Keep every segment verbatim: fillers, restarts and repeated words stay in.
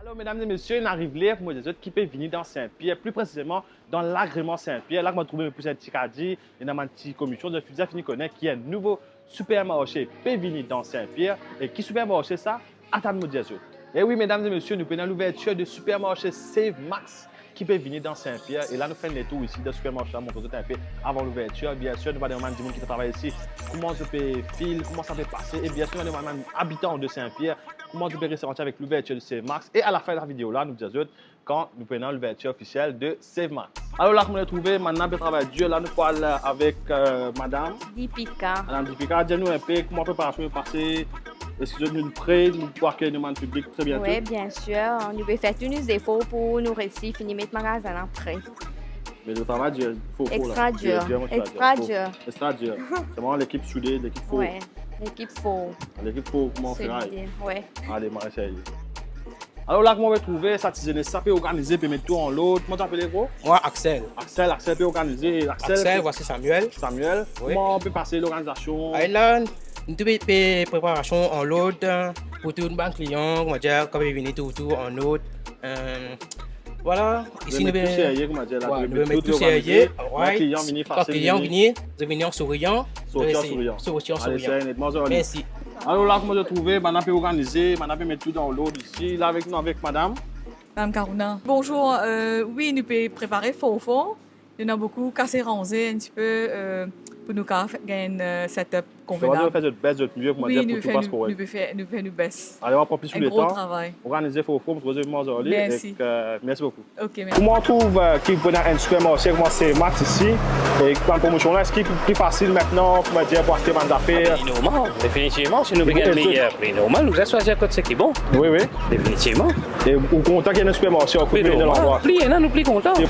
Alor, medam e mesie, inn ariv ler pou mo dir zot ki pe vini dan Sin-Pier, pli presizeman dan Lagreman Sin-Pier. La ki mo trouve, mo pous enn ti kadi, ena bann ti komision, zot finn fini kone ki enn nouvo sipermarse pe vini dan Sin-Pier. E ki sipermarse sa? Atann mo dir zot. E wi, medam e mesie, nou pena louvertir de sipermarse Save Max ki pe vini dan Sin-Pier. E la nou fer enn letour isi dan sipermarse la, montre zot enpe avan louvertir. Biensir, nou va demann dimoun ki travay isi kouma zot pe feel, kouma sa pe pase. E biensir, nou va demann abitan de Sin-Pier kouma zot pe resanti avek louvertir de Save Max. E alafin lavideo la, nou dir zot kan nou pena louvertir ofisiel de Save Max. Alor, la ki mo trouve, bann la pe travay dir. La nou pou al avek, euh, madam Dipika. Madam Dipika, dir nou enpe kouma preparasion pe pase. Eski zot inn pre pou akeyir nou bann piblik tre biento? Wi, biensir. Nou pe fer tou nou zefor pou nou resi fini met magazin la pre. Me le travay dir, for, for la. Extra dir. Dir, dir, mon frère, extra dir. Extra dir. Se vreman lekip soude, lekip for. Wi, lekip for. Lekip for, kouma feray. Solid, wi. Ale, mo esey. Alor, la ki mo trouve, sa ti zenes sa pe organize, pe met tou an lord. Kouma to apele, bro? Mwa, Axel. Axel, Axel pe organize. Axel, Axel, pe vwasi Samuel. Samuel. Wi. Kouma pe pase lorganizasion? Ala, nou tou pe, pe preparasion an lord, euh, pou tou bann klian, kouma dir, kan pe vini tou, tou an lord. Euh, vwala, isi nou pe met tou serye, kouma dir, la, wi, nou pe met tou serye, right. Kan klian vini, zot vini an sourian. Sorti an sourian. Sorti an sourian. Ale, serye net, mo dir. Mersi. Alor, la ki mo trouve, bann la pe organize, bann la pe met tou dan lord isi. La avek nou, avek madam. Madam Karouna. Bonzour, euh, wi, nou pe prepare for for. Nou ena boukou kase ranze enn tipe, euh, pou nou kapav gagn, euh, setup konvenab. Fer zot bes, zot mie, kouma dir, pou tou pas korek. Wi, nou pe fer, nou pe fer nou bes. Ale, mo pa pran plis letan. Enn gro travay. Organize for for, trouve zot manze ale. Mersi. Ek, euh, mersi boukou. Ok, mersi. Kouma trouve, euh, ki pou ena enn sipermarse kouma Save Max isi, e bann promosion la, eski pli fasil aster, kouma dir, pou aste bann zafer? Ah, pli normal, definitivman. Si nou pe gagn meyer pri, normal, nou swazir kot seki bon. Wi, wi. Definitivman. E ou kontan ki ena sipermarse, ou kontan ki ena landrwa? Pli ena, nou pli kontan.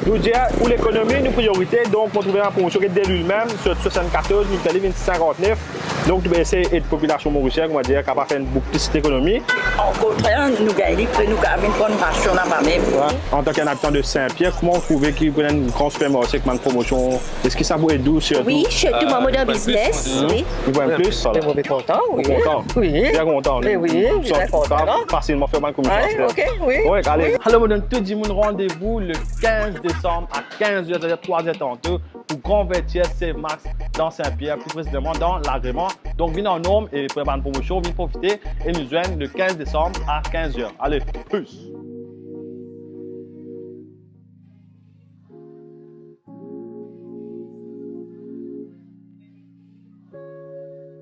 Nou dir, pou lekonomi, nou priorite, donk mo trouve enn promosion ki de li mem, sot swasannkatorz, nou fer li vinn sinkantnef. Donk, nou pe esey ed popilasion morisien, kouma dir, kapav fer enn boug plis lekonomi. Okontrer, nou gagn li, nou kapav vinn pran rasion laba mem. Wi. Antan ki enn abitan de Sin-Pier, kouma ou trouve ki pou ena enn gran sipermarse ek bann promosion? Eski sa pou ed ou sirtou? Wi, sirtou mwa, mo dan biznes, wi. Ou pou enn plis, ala. Mo pe kontan, wi. Ou kontan? Wi. Bien kontan. E wi, nou, bien kontan, non? Fasilman fer bann komision. Wi, ok, wi. Wi, ale. Alor, mo donn tou dimoun randevou le kinz desam a kinz er, setadir trwa er tanto, pou gran louvertir Save Max dan Sin-Pier, pli presizeman dan Lagreman. Donk, vinn an nonb e pou bann promosion, vinn profite e nou zwenn le kinz desam a kinz er. Ale, peace!